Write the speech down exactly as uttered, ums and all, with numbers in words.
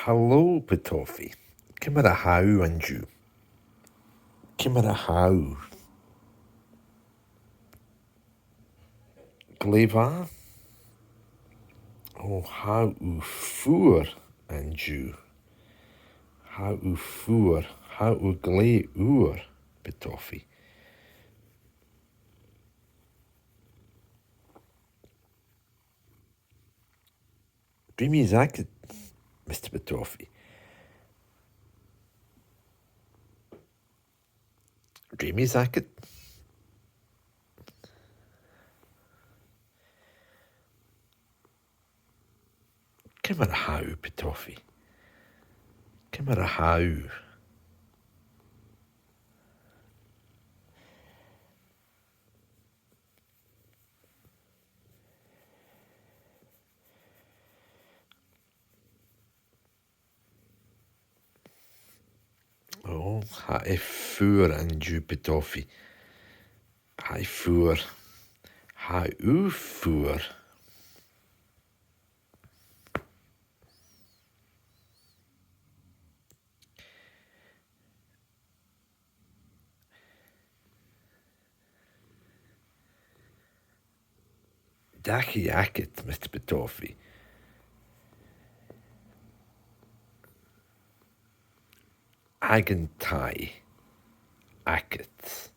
Halò, Petofi. Ciamar a tha thu an-diugh? Ciamar a tha thu? Glè mhath? Ò, tha thu fuar an-diugh. Tha thu fuar. Tha thu glè fhuar, Petofi. Dreamies agad, Mister Petofi. Dreamies agad. Ciamar a tha thu, Petofi? Ciamar a tha thu? Ò, tha e fuar an-diugh, Petofi. Tha e fuar. Tha thu fuar. Dachaigh agad, Mister Petofi. Aig an taigh agad.